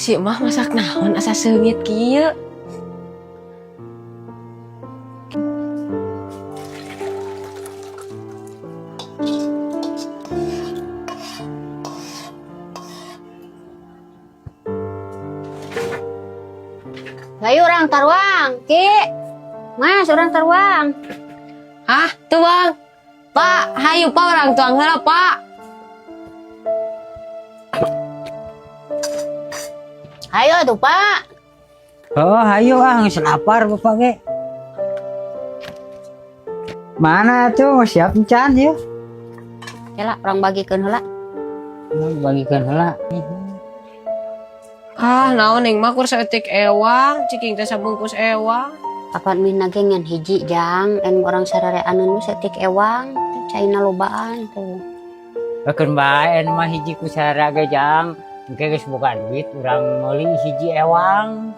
Si Mah masak naon asa seungit kieu? Hayu urang taruang, Ki. Mas, urang taruang. Hah, tuang. Pak, hayu Pak urang tuang heula, Pak. Hayu atuh, Pak. Oh, hayu ah, geus lapar bapak ge. Mana tuh siap encan ya? Yalah, urang bagikeun heula. Bagikan heula. Ah, naon neng mah kur saeutik ewang, ciking teh sabungkus ewang. Kapan mina ge ngan hiji jang, en urang sarareaneun we saeutik ewang, caina lobaan tuh. Keun bae mah hiji ku sararea ge jang. Engke geus boga duit urang meuli hiji ewang.